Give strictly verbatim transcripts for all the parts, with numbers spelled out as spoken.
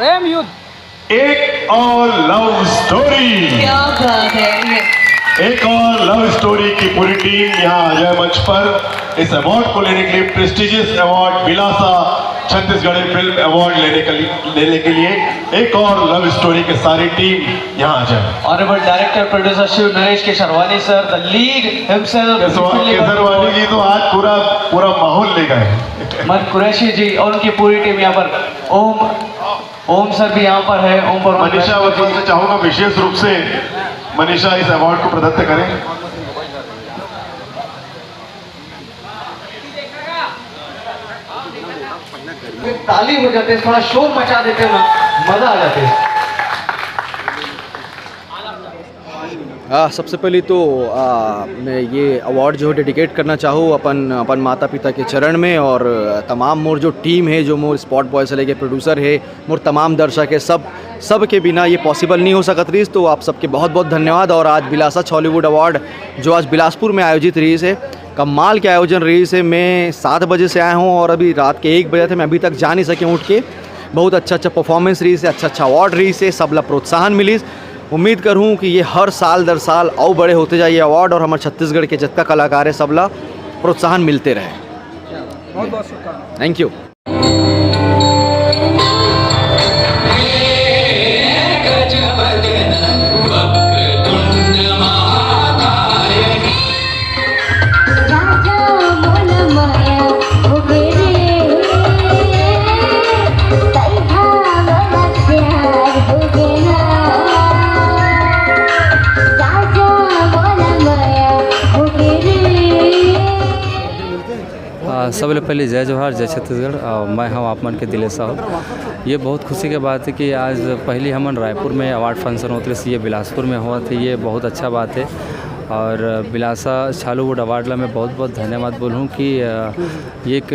प्रेम युद्ध। एक और लव स्टोरी। क्या बात है ये। एक और लव स्टोरी की पूरी टीम यहाँ आ जाए मंच पर। इस अवार्ड को लेने के लिए, prestigious award Bilasa Chhattisgarhi film award लेने के लिए, लेने के लिए एक और लव स्टोरी के सारी टीम यहाँ आ जाए। Honourable director producer Shiv Naresh Kesarwani sir, the lead himself, Kesarwani जी तो आज पूरा पूरा माहौल ले गए। मन कुरैशी जी और उनकी पूरी टीम यहाँ पर। ओम ओम सर भी यहाँ पर है। ओम पर मनीषा वसंत से चाहूंगा विशेष रूप से मनीषा इस अवार्ड को प्रदत्त करें। ताली हो जाते, थोड़ा शोर मचा देते ना, मजा आ जाते। आ, सबसे पहले तो आ, मैं ये अवार्ड जो डेडिकेट करना चाहूँ अपन अपन माता पिता के चरण में, और तमाम मोर जो टीम है, जो मोर स्पॉट बॉय से लेके प्रोड्यूसर है, मोर तमाम दर्शक है, सब सब के बिना ये पॉसिबल नहीं हो सकत रहीस। तो आप सबके बहुत बहुत धन्यवाद। और आज बिलासा छॉलीवुड अवार्ड जो आज बिलासपुर में आयोजित रहीस है, कमाल के आयोजन रहीस है। मैं सात बजे से आया हूँ और अभी रात के एक बजे थे, मैं अभी तक जा नहीं सके उठ के। बहुत अच्छा अच्छा परफॉर्मेंस रहीस है, अच्छा अच्छा अवार्ड रहीस है, सबला प्रोत्साहन मिलीस। उम्मीद करूँ कि ये हर साल दर साल अउ बड़े होते जाए ये अवार्ड, और हमारे छत्तीसगढ़ के जितना कलाकार है, सबला प्रोत्साहन मिलते रहे। बहुत बहुत शुभकामनाएं। Thank you। सबले पहले जय जोहार, जय छत्तीसगढ़। मैं हूँ आप मन के दिलेश साहू। ये बहुत खुशी के बात है कि आज पहली हमन रायपुर में अवार्ड फंक्शन होत रहिस, ये बिलासपुर में होवत हे, ये बहुत अच्छा बात है। और बिलासा छॉलीवुड अवार्ड ला मैं बहुत बहुत धन्यवाद बोलूँ कि ये एक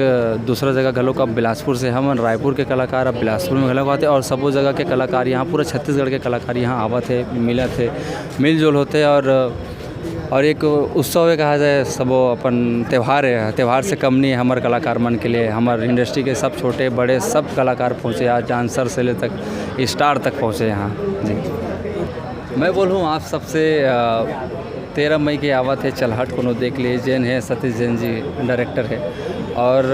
दूसरा जगह घलो, अब बिलासपुर से हमन रायपुर के कलाकार अब बिलासपुर में घलो आते, और सबो जगह के कलाकार यहाँ, पूरा छत्तीसगढ़ के कलाकार यहाँ आवत हे, मिलत हे, मिलजुल होते। और और एक उत्सव है कहा जाए, सबो अपन त्यौहार है, त्यौहार से कम नहीं है हमर कलाकार मन के लिए। हमर इंडस्ट्री के सब छोटे बड़े सब कलाकार पहुँचे आज, डांसर से ले तक स्टार तक पहुँचे यहाँ। जी, मैं बोलूँ आप सबसे, तेरह मई के आवत है चलहट कोनो देख ले, जेन है सतीश जैन जी डायरेक्टर है। और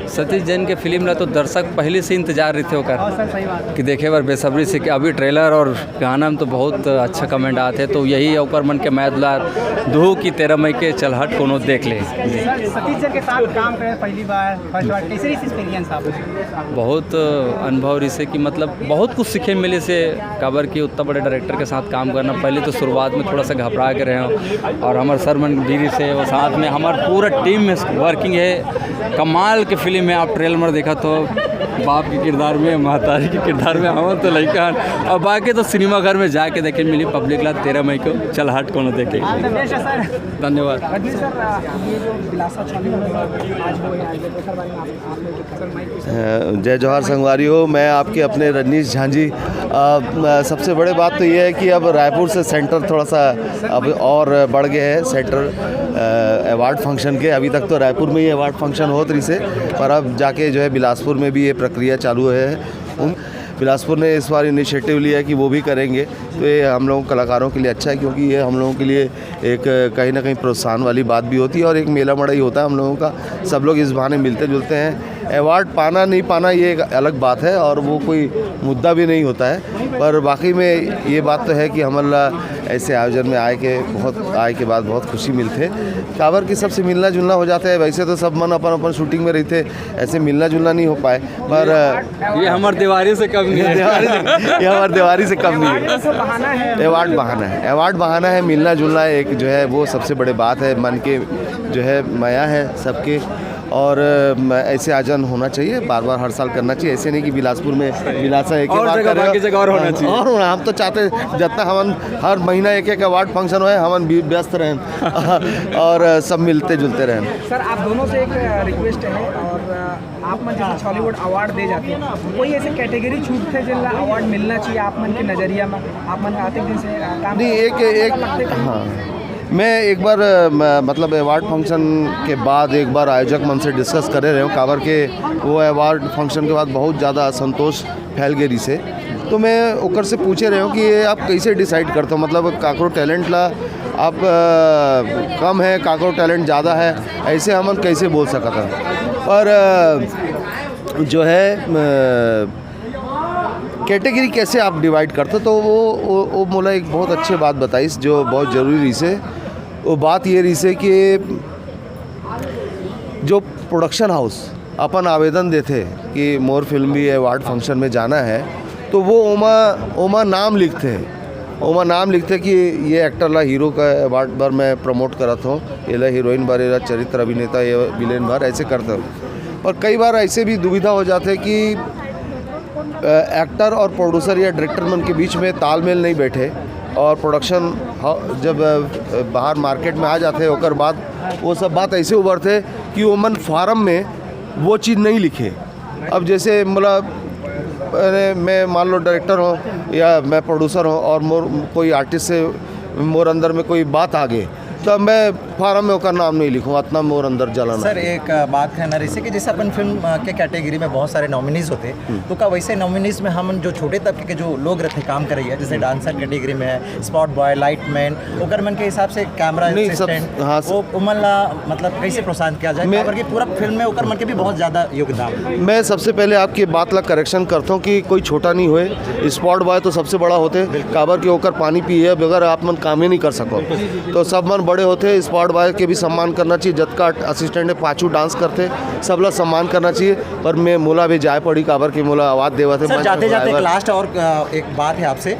सतीश जैन के फिल्म ला तो दर्शक पहले से इंतजार रहिथे ओकर कि देखे बर बेसब्री से कि अभी ट्रेलर और गाना में तो बहुत अच्छा कमेंट आते, तो यही ओकर मन के मैं दुलार दू कि तेरह मई के चलहट कोनो देख ले। सतीश जैन के साथ काम करे पहली बार, फर्स्ट बार, कैसे रही एक्सपीरियंस आप? बहुत अनुभव रहिसे कि मतलब बहुत कुछ सीखे मिलिसे, काबर कि उतना बड़े डायरेक्टर के साथ काम करना, पहले तो शुरुआत में थोड़ा सा घबरा के रहे हों, और हमर सर मन भी रहिसे, वो साथ में हमर पूरा टीम में वर्किंग है। कमाल के फिल्म है, आप ट्रेलर में देखा तो बाप के किरदार में, महतारी के किरदार में, हम तो लइका हन। अब बाकी तो सिनेमा घर में जाके देखे मिली पब्लिक ला तेरह मई को चलहट कोनो देखे। धन्यवाद। जय जोहार संगवारी हो, मैं आपके अपने रजनीश झांझी। सबसे बड़े बात तो ये है कि अब रायपुर से सेंटर थोड़ा सा अब और बढ़ गए हैं सेंटर अवार्ड फंक्शन के। अभी तक तो रायपुर में ही अवार्ड फंक्शन होत रहिसे, पर अब जाके जो है बिलासपुर में भी ये प्रक्रिया चालू है। उन बिलासपुर ने इस बार इनिशिएटिव लिया है कि वो भी करेंगे, तो ये हम लोगों कलाकारों के लिए अच्छा है, क्योंकि ये हम लोगों के लिए एक कहीं ना कहीं प्रोत्साहन वाली बात भी होती है और एक मेला मड़ई होता है हम लोगों का। सब लोग इस बहाने मिलते जुलते हैं। अवार्ड पाना नहीं पाना ये एक अलग बात है और वो कोई मुद्दा भी नहीं होता है, पर वाकई में ये बात तो है कि हमन ला ऐसे आयोजन में आए के बहुत आए के बाद बहुत खुशी मिलते। काबर कि सबसे मिलना जुलना हो जाता है। वैसे तो सब मन अपन अपन शूटिंग में रहते, ऐसे मिलना जुलना नहीं हो पाए, पर ये हमार दिवाली से कम नहीं है। दिवाली से, ये हमार दिवाली से कम नहीं है। अवार्ड बहाना है, अवार्ड बहाना है, मिलना जुलना एक जो है वो सबसे बड़े बात है, मन के जो है मया है सबके। और ऐसे आयोजन होना चाहिए, बार बार हर साल करना चाहिए। ऐसे नहीं कि बिलासपुर में बिलासा एक ही बार कर रहे हो। बाकी जगह और होना चाहिए। और हम तो चाहते हैं जितना हमन हर महीना एक एक अवार्ड फंक्शन होए, हमन व्यस्त रहें और सब मिलते जुलते रहें। सर, आप दोनों से एक रिक्वेस्ट है, और आप मन जैसे छॉलीवुड अवार्ड दे जाते हैं, कोई ऐसे कैटेगरी छूटथे जिनला अवार्ड मिलना चाहिए आप मन के नजरिया में? आप मन आते दिन से काम नहीं, एक एक हाँ, मैं एक बार अ, म- मतलब अवार्ड फंक्शन के बाद एक बार आयोजक मन से डिस्कस करे रहे हूँ, काबर के वो अवार्ड फंक्शन के बाद बहुत ज़्यादा असंतोष फैल गए रिसे। तो मैं ओकर से पूछे रहे हूँ कि ये आप कैसे डिसाइड करते हो, मतलब काकरो टैलेंट ला आप अ, कम है, काकरो टैलेंट ज़्यादा है, ऐसे हमन कैसे बोल सकत हैं? पर अ, जो है कैटेगरी कैसे आप डिवाइड करते हो? तो वो, वो, वो मोला एक बहुत अच्छे बात बताइस जो बहुत ज़रूरी रिसे। वो बात ये रिसे कि जो प्रोडक्शन हाउस अपन आवेदन देथे कि मोर फिल्म भी अवार्ड फंक्शन में जाना है, तो वो ओमा ओमा नाम लिखथे, ओमा नाम लिखथे कि ये एक्टर ला हीरो का अवार्ड बर मैं प्रमोट करत हूँ, ये ला हीरोइन बर, ये ला चरित्र अभिनेता, ये विलेन बर, ऐसे करते हो। पर कई बार ऐसे भी दुविधा हो जाथे कि एक्टर और प्रोड्यूसर या डायरेक्टर मन के बीच में तालमेल नहीं बैठे और प्रोडक्शन ह- जब अ, बाहर मार्केट में आ जाथे, ओकर बाद वो सब बात ऐसे उभरथे कि वो मन फार्म में वो चीज़ नहीं लिखे। अब जैसे मतलब अरे मैं मान लो डायरेक्टर हूँ या मैं प्रोड्यूसर हूँ और मोर कोई आर्टिस्ट से मोर अंदर में कोई बात आ गई, तो मैं फार्म में ओकर नाम नहीं लिखूँ, इतना मोर अंदर जलन है। सर, एक अ, बात कहना रही कि जैसे अपन फिल्म अ, के कैटेगरी में बहुत सारे नॉमिनीज होते हैं, तो का वैसे नॉमिनीज में हम जो छोटे तबके के जो लोग रहते काम कर रही है, जैसे डांसर कैटेगरी में है, स्पॉट बॉय, लाइटमैन, ओकर मन के हिसाब से कैमरा नहीं, सब- असिस्टेंट, हाँ, सर। वो उमन ला मतलब कैसे प्रोत्साहन किया जाए? मैं- काबर कि पूरा फिल्म में ओकर मन के भी बहुत ज़्यादा योगदान है। मैं सबसे पहले आपकी बात ला करेक्शन करता हूँ कि कोई छोटा नहीं होए। स्पॉट बॉय तो सबसे बड़ा होते, काबर के ओकर पानी पिए बगैर आप मन कामे नहीं कर सको। तो सब मन बड़े होते, स्पॉट बॉय के भी सम्मान करना चाहिए। जतका असिस्टेंट है, पाछू डांस करते, सबला सम्मान करना चाहिए। पर मैं मोला भी जाए पड़ी, काबर के मोला आवाज़ देवत है सर, मंच जाते में जाते एक driver। लास्ट और अ, एक बात है आपसे अ,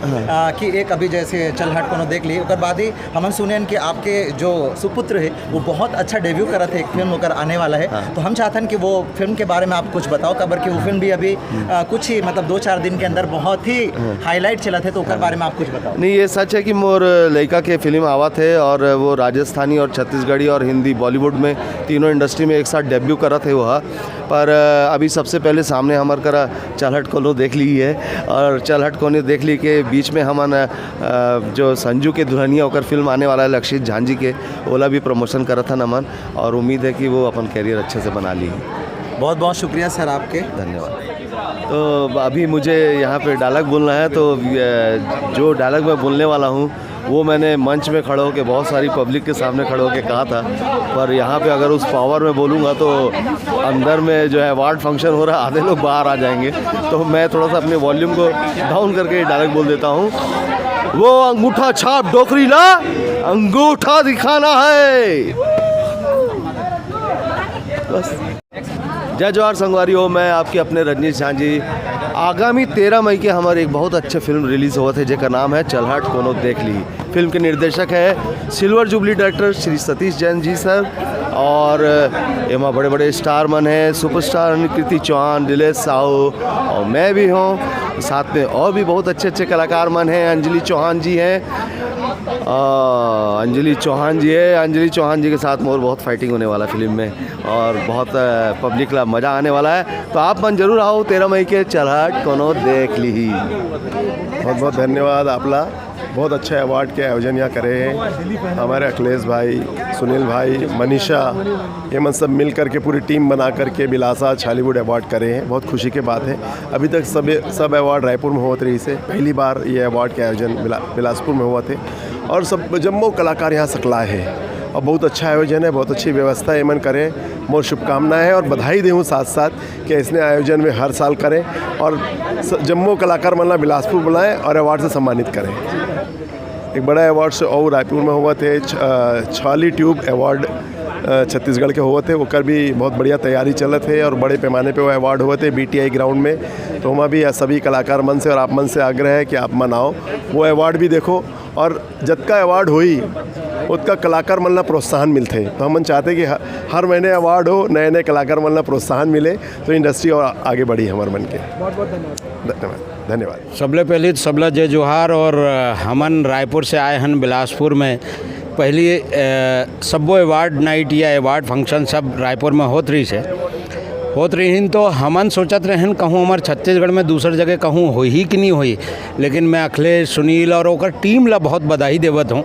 कि एक अभी जैसे चल हट कोनो देख ली, ओकर बाद ही हमन सुने कि आपके जो सुपुत्र है वो बहुत अच्छा डेब्यू करत है, एक फिल्म ओकर आने वाला है। तो हम चाहतन कि वो फिल्म के बारे में आप कुछ बताओ, काबर कि वो फिल्म भी अभी अ, कुछ ही मतलब दो चार दिन के अंदर बहुत ही हाईलाइट चलत है, तो ओकर बारे में आप कुछ बताओ। नहीं, ये सच है कि मोर लड़का के फिल्म आवत है और वो राजस्थानी और छत्तीसगढ़ी और हिंदी बॉलीवुड में तीनों इंडस्ट्री में एक साथ डेब्यू करत है वह। पर अ, अभी सबसे पहले सामने हमर करा चल हट कोनो देख ली है और चल हट कोनो देख ली के बीच में हमन अ, जो संजू के दुल्हनिया ओकर फिल्म आने वाला है लक्षित झांझी के, ओला भी प्रमोशन करत हन हमन और उम्मीद है कि वो अपन कैरियर अच्छे से बना ली। बहुत बहुत शुक्रिया सर आपके। धन्यवाद। तो अभी मुझे यहाँ पे डायलॉग बोलना है, तो अ, जो डायलॉग मैं बोलने वाला हूँ वो मैंने मंच में खड़े होकर बहुत सारी पब्लिक के सामने खड़े होकर कहा था, पर यहाँ पे अगर उस पावर में बोलूँगा तो अंदर में जो है अवार्ड फंक्शन हो रहा है, आधे लोग बाहर आ जाएंगे। तो मैं थोड़ा सा अपने वॉल्यूम को डाउन करके ये डायलॉग बोल देता हूँ। वो अंगूठा छाप डोकरी ला अंगूठा दिखाना है। बस। जय जोहार संगवारी हो, मैं आपके अपने रजनीश झांझी। आगामी तेरह मई के हमारे एक बहुत अच्छे फिल्म रिलीज होवत है, जेकर नाम है चल हट कोनो देख ली। फिल्म के निर्देशक है silver jubilee director Shri Satish Jain ji sir, और एमा बड़े बड़े स्टार मन हैं, सुपरस्टार अनुकृति चौहान, दिलेश साहू और मैं भी हूँ। साथ में और भी बहुत अच्छे अच्छे कलाकार मन हैं, अंजलि चौहान जी हैं। आ, अंजलि चौहान जी है, अंजलि चौहान जी के साथ मोर बहुत फाइटिंग होने वाला फिल्म में और बहुत पब्लिक ला मज़ा आने वाला है। तो आप मन जरूर आओ तेरह मई के चल हट कोनो देख ली। बहुत बहुत धन्यवाद आपला। बहुत अच्छा अवार्ड के आयोजन यहाँ करे हैं हमारे अखिलेश भाई, सुनील भाई, मनीषा, ये मन सब मिल करके पूरी टीम बना करके बिलासा छालीवुड अवार्ड करे हैं। बहुत खुशी की बात है। अभी तक सब सब अवार्ड रायपुर में होत रहिसे, पहली बार ये अवार्ड के आयोजन बिला, बिलासपुर में हुआ थे और सब जम्मो कलाकार यहाँ सकलाए हैं और बहुत अच्छा आयोजन है, बहुत अच्छी व्यवस्था ये मन करे। मोर शुभकामनाएं हैं और बधाई देहूँ साथ साथ कि इसने आयोजन में हर साल करें और स- जम्मो कलाकार मन ला बिलासपुर बुलाएं और अवार्ड से सम्मानित करें। एक बड़ा अवार्ड से और रायपुर में हुआ थे छ- अ, छाली ट्यूब अवार्ड अ, छत्तीसगढ़ के हुआ थे, ओकर भी बहुत बढ़िया तैयारी चलत है और बड़े पैमाने पे वो अवार्ड हुआ थे बीटीआई ग्राउंड में। तो हम अभी सभी कलाकार मन से और आप मन से आग्रह है कि आप मन आओ, वो अवार्ड भी देखो और जतका अवार्ड होई ओतका कलाकार मन ला प्रोत्साहन मिलथे। तो हमन चाहते कि ह- हर महीने अवार्ड हो, नए नए कलाकार मन ला प्रोत्साहन मिले, तो इंडस्ट्री और आगे बढ़ी हमर मन के। बहुत बहुत धन्यवाद। धन्यवाद, धन्यवाद। सबले पहले तो सबला जय जोहार और अ, हमन रायपुर से आए हन बिलासपुर में। पहली अ, सब्बो अवार्ड नाइट या अवार्ड फंक्शन सब रायपुर में होत रहिस हे, होत रहिन तो हमन सोचत रहन कहूँ हमर छत्तीसगढ़ में दूसर जगह कहूँ होही कि नहीं होही, लेकिन मैं अखिलेश, सुनील और ओकर टीम ला बहुत बधाई देवत हूँ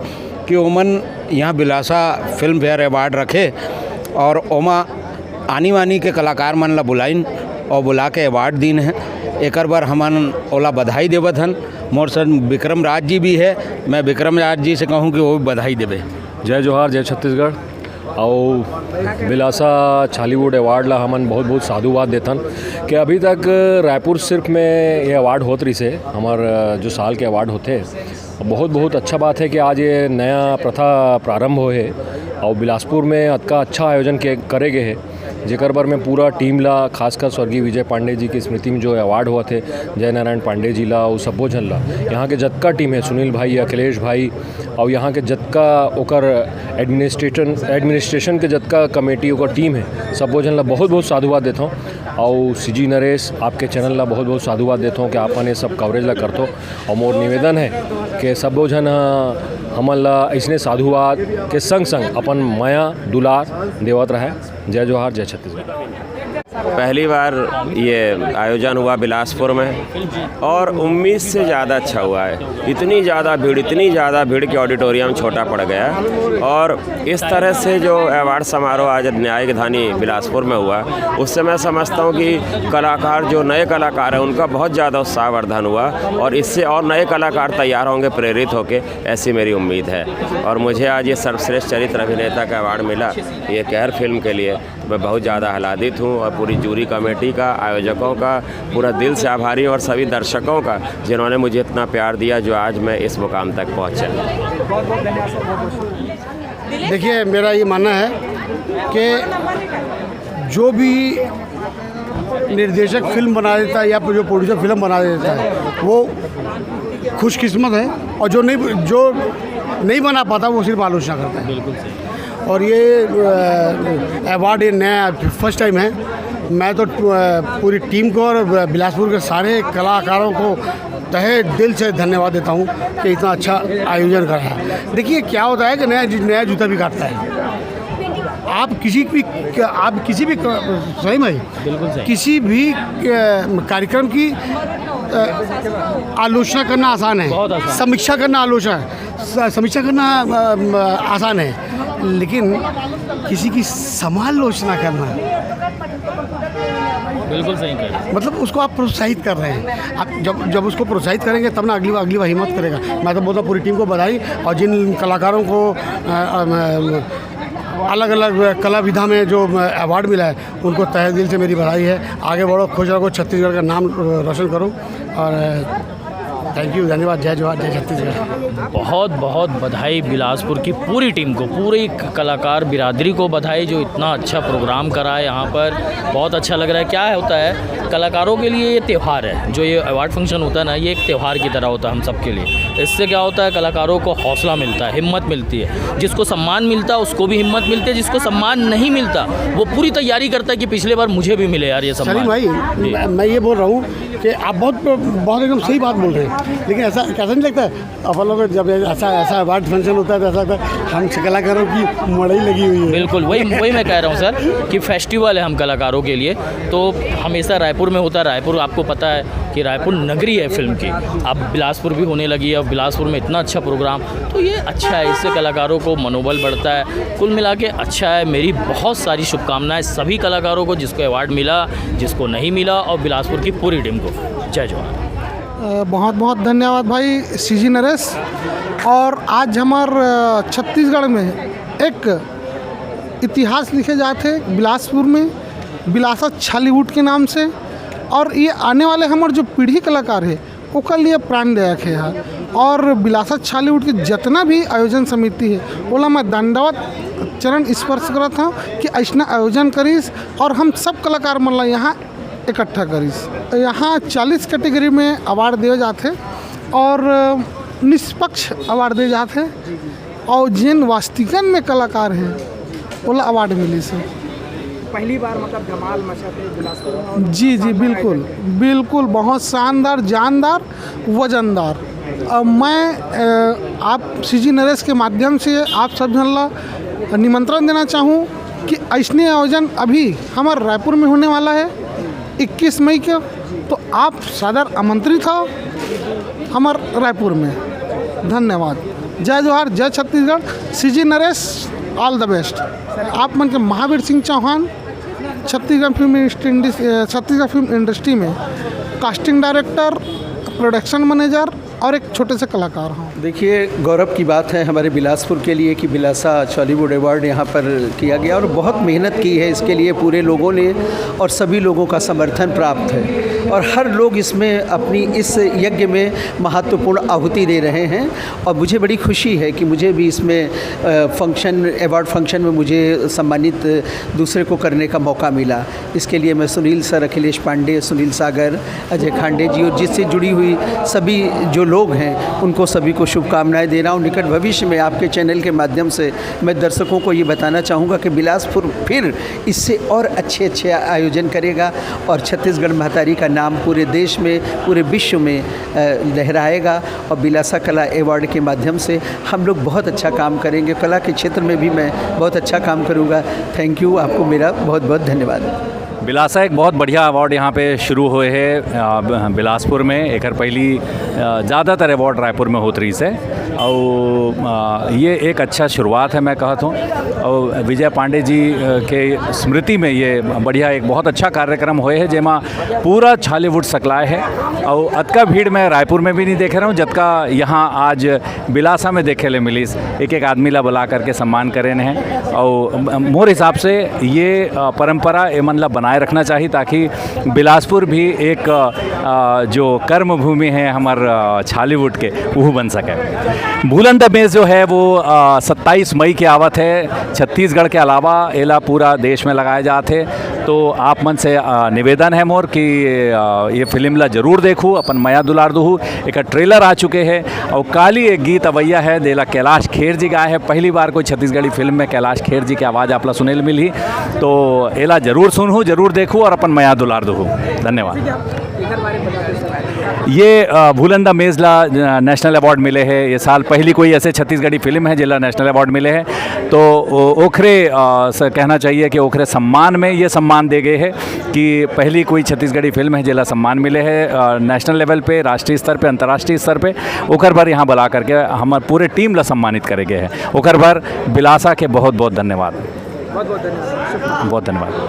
कि ओमन यहाँ बिलासा फिल्म फेयर अवार्ड रखे और ओमा आनी वानी के कलाकार मन ला बुलाइन और बुला के अवार्ड दीन है। एकर बर हमन ओला बधाई देवत हन। मोर संग विक्रम राज जी भी है, मैं विक्रम राज जी से कहूँ कि वो भी बधाई देवे। जय जोहार, जय छत्तीसगढ़। अउ बिलासा छालीवुड अवार्ड ला हमन बहुत बहुत साधुवाद देथन कि अभी तक रायपुर सिर्फ में ये अवार्ड होत रहिस हे, हमर जो साल के अवार्ड होथे। बहुत बहुत अच्छा बात है कि आज ये नया प्रथा प्रारंभ होए हे अउ बिलासपुर में अतका अच्छा आयोजन के करे गए हे, जेकर बर मैं पूरा टीम ला, खासकर स्वर्गीय विजय पांडे जी की स्मृति में जो अवार्ड होवत हे, जय नारायण पांडे जी ला, अउ सब्बो झन ला, यहाँ के जतका टीम है, सुनील भाई, अखिलेश भाई, अउ यहाँ के जतका ओकर एडमिनिस्ट्रेशन एडमिनिस्ट्रेशन के जतका कमेटी, ओकर टीम है, सब्बो झन ला बहुत बहुत साधुवाद देथों। अउ सीजी नरेश, आपके चैनल ला बहुत बहुत साधुवाद देथों कि आप मन ये सब कवरेज ला करथो। अउ मोर निवेदन है कि सब्बो झन ह हमन ला अइसने साधुवाद के संग संग अपन मया दुलार देवत रहे। जय जोहार, जय छत्तीसगढ़। पहली बार ये आयोजन हुआ बिलासपुर में और उम्मीद से ज़्यादा अच्छा हुआ है। इतनी ज़्यादा भीड़, इतनी ज़्यादा भीड़ कि ऑडिटोरियम छोटा पड़ गया। और इस तरह से जो अवार्ड समारोह आज न्यायिक धानी बिलासपुर में हुआ, उससे मैं समझता हूँ कि कलाकार, जो नए कलाकार हैं, उनका बहुत ज़्यादा उत्साहवर्धन हुआ और इससे और नए कलाकार तैयार होंगे प्रेरित होके, ऐसी मेरी उम्मीद है। और मुझे आज ये सर्वश्रेष्ठ चरित्र अभिनेता का अवार्ड मिला, ये कहर फिल्म के लिए। मैं बहुत ज़्यादा आह्लादित हूँ और पूरी जूरी कमेटी का, आयोजकों का पूरा दिल से आभारी हूँ और सभी दर्शकों का, जिन्होंने मुझे इतना प्यार दिया, जो आज मैं इस मुकाम तक पहुँचा। देखिए, मेरा ये मानना है कि जो भी निर्देशक फिल्म बना देता है या फिर जो प्रोड्यूसर फिल्म बना देता है, वो खुशकिस्मत है। और जो नहीं जो नहीं बना पाता, वो सिर्फ आलोचना करता है। बिल्कुल सही। और ये अवार्ड, ये नया फर्स्ट टाइम है। मैं तो अ, पूरी टीम को और बिलासपुर के सारे कलाकारों को तहे दिल से धन्यवाद देता हूँ कि इतना अच्छा आयोजन करा है। देखिए, क्या होता है कि नया नया जूता भी काटता है। आप किसी भी आप किसी भी सही में, बिल्कुल सही। किसी भी अ, कार्यक्रम की अ, आलोचना करना आसान है। बहुत आसान। समीक्षा करना आलोचना है। स- समीक्षा करना अ, अ, आसान है, लेकिन किसी की समालोचना करना, बिल्कुल सही कह रहे हैं। मतलब, उसको आप प्रोत्साहित कर रहे हैं। आप जब जब उसको प्रोत्साहित करेंगे, तब ना अगली बार अगली बार हिम्मत करेगा। मैं तो बोलता हूँ, पूरी टीम को बधाई। और जिन कलाकारों को अलग अलग कला विधा में जो अवार्ड मिला है, उनको तहे दिल से मेरी बधाई है। आगे बढ़ो, खुश रहो, छत्तीसगढ़ का नाम रोशन करो। और थैंक यू, धन्यवाद। जय जोहार, जय छत्तीसगढ़। बहुत बहुत बधाई बिलासपुर की पूरी टीम को, पूरी कलाकार बिरादरी को बधाई, जो इतना अच्छा प्रोग्राम करा है यहाँ पर। बहुत अच्छा लग रहा है। क्या होता है, कलाकारों के लिए ये त्यौहार है, जो ये अवार्ड फंक्शन होता है ना, ये एक त्यौहार की तरह होता है हम सब के लिए। इससे क्या होता है, कलाकारों को हौसला मिलता है, हिम्मत मिलती है। जिसको सम्मान मिलता है, उसको भी हिम्मत मिलती है। जिसको सम्मान नहीं मिलता, वो पूरी तैयारी करता है कि पिछले बार मुझे भी मिले यार ये सम्मान। सलीम भाई, मैं, मैं ये बोल रहा हूँ कि आप बहुत बहुत एकदम सही बात बोल रहे हैं, लेकिन ऐसा कैसा नहीं लगता है, अपन लोग जब ऐसा ऐसा अवार्ड फंक्शन होता है, तो ऐसा लगता है हम कलाकारों की मड़ई लगी हुई है। बिल्कुल, वही वही मैं कह रहा हूँ सर, कि फेस्टिवल है हम कलाकारों के लिए। तो हमेशा रायपुर में होता है। रायपुर, आपको पता है कि रायपुर नगरी है फिल्म की। अब बिलासपुर भी होने लगी है, अब बिलासपुर में इतना अच्छा प्रोग्राम, तो ये अच्छा है, इससे कलाकारों को मनोबल बढ़ता है। कुल मिला के अच्छा है। मेरी बहुत सारी शुभकामनाएं सभी कलाकारों को, जिसको अवार्ड मिला, जिसको नहीं मिला, और बिलासपुर की पूरी टीम को। जय जोहार। बहुत बहुत धन्यवाद भाई सीजी नरेश। और आज हमर छत्तीसगढ़ में एक इतिहास लिखे जात हे बिलासपुर में, बिलासा छालीवुड के नाम से। और ये आने वाले हमर जो पीढ़ी कलाकार हे, ओकर लिए प्राण दया के हे। और बिलासा छालीवुड के जितना भी आयोजन समिति हे, ओला मैं दंडवत चरण स्पर्श करत हूँ कि ऐसना आयोजन करिस और हम सब कलाकार मन ला यहाँ इकट्ठा करिस। यहाँ चालीस कैटेगरी में अवार्ड दिए जाते हैं और निष्पक्ष अवार्ड दिए जाते हैं और जिन वास्तविकन में कलाकार हैं, ओला अवार्ड मिलिस। पहली बार मतलब धमाल मचा थे बिलासपुर में। जी जी, बिल्कुल बिल्कुल, बहुत शानदार, जानदार, वजनदार। मैं आप सीजी नरेश के माध्यम से आप सब जन ला निमंत्रण देना चाहूँ कि ऐसने आयोजन अभी हमारे रायपुर में होने वाला है इक्कीस मई के, तो आप सादर आमंत्रित हो हमारे रायपुर में। धन्यवाद। जय जोहार, जय Chhattisgarh. CG Naresh, all the best. आप मन के Mahavir Singh Chauhan, Chhattisgarh film industry, Chhattisgarh film industry में कास्टिंग डायरेक्टर, प्रोडक्शन मैनेजर और एक छोटे से कलाकार हूँ। देखिए, गौरव की बात है हमारे बिलासपुर के लिए कि बिलासा चॉलीवुड अवार्ड यहाँ पर किया गया और बहुत मेहनत की है इसके लिए पूरे लोगों ने और सभी लोगों का समर्थन प्राप्त है और हर लोग इसमें अपनी इस यज्ञ में महत्वपूर्ण आहुति दे रहे हैं। और मुझे बड़ी खुशी है कि मुझे भी इसमें फंक्शन, अवार्ड फंक्शन में मुझे सम्मानित दूसरे को करने का मौका मिला। इसके लिए मैं सुनील सर, अखिलेश पांडे, सुनील सागर, अजय खांडे जी और जिससे जुड़ी हुई सभी जो लोग हैं, उनको सभी को शुभकामनाएं दे रहा हूँ। निकट भविष्य में आपके चैनल के माध्यम से मैं दर्शकों को ये बताना चाहूँगा कि बिलासपुर फिर इससे और अच्छे अच्छे आयोजन करेगा और छत्तीसगढ़ महतारी का नाम पूरे देश में, पूरे विश्व में अ, लहराएगा। और बिलासा कला अवार्ड के माध्यम से हम लोग बहुत अच्छा काम करेंगे। कला के क्षेत्र में भी मैं बहुत अच्छा काम करूँगा। थैंक यू, आपको मेरा बहुत बहुत धन्यवाद। बिलासा एक बहुत बढ़िया अवार्ड यहाँ पे शुरू हुए है। अ, ब-, बिलासपुर में एकर पहली, अ, ज़्यादातर अवार्ड रायपुर में होत रहिस हे और, अ, ये एक अच्छा शुरुआत है, मैं कहत हूँ। और विजय पांडे जी, अ, के स्मृति में ये बढ़िया एक बहुत अच्छा कार्यक्रम होए है, जेमा पूरा छॉलीवुड सकलाए है और अतका भीड़ मैं रायपुर में भी नहीं देखे रहूँ, जतका यहाँ आज बिलासा में देखे ले मिलिस। एक एक आदमी ला बुला करके सम्मान करे ने हैं और मोर हिसाब से ये, अ, परंपरा एमन ला बनाए रखना चाहिए, ताकि बिलासपुर भी एक, अ, जो कर्म भूमि है हमर, अ, छॉलीवुड के, वो बन सके। भूलन द मेज जो है वो, अ, सत्ताईस मई के आवत है। छत्तीसगढ़ के अलावा एला पूरा देश में लगाए जात है। तो आप मन से, अ, निवेदन है मोर कि, अ, ये फिल्म ला जरूर देखू, अपन मया दुलार दुहू। एक ट्रेलर आ चुके है और काली एक गीत अवैया है, जेला कैलाश खेर जी गाए है। पहली बार कोई छत्तीसगढ़ी फिल्म में कैलाश खेर जी की आवाज़ आप ला सुने ल मिलही। तो एला जरूर सुनहू, जरूर देखू और अपन मया दुलार दुहू। धन्यवाद। ये, अ, भूलन द मेज ला, अ, नेशनल अवार्ड मिले है। ये साल पहली कोई ऐसे छत्तीसगढ़ी फिल्म है जेला नेशनल अवार्ड मिले है। तो ओ-, ओखरे, अ, से कहना चाहिए कि ओखरे सम्मान में ये सम्मान दे गए है कि पहली कोई छत्तीसगढ़ी फिल्म है जेला सम्मान मिले है, अ, नेशनल लेवल पे, राष्ट्रीय स्तर पे, अंतर्राष्ट्रीय स्तर पे। ओकर बर यहाँ बुला करके हमार पूरे टीम ला सम्मानित करे गए है। ओकर बर बिलासा के बहुत बहुत धन्यवाद। बहुत धन्यवाद।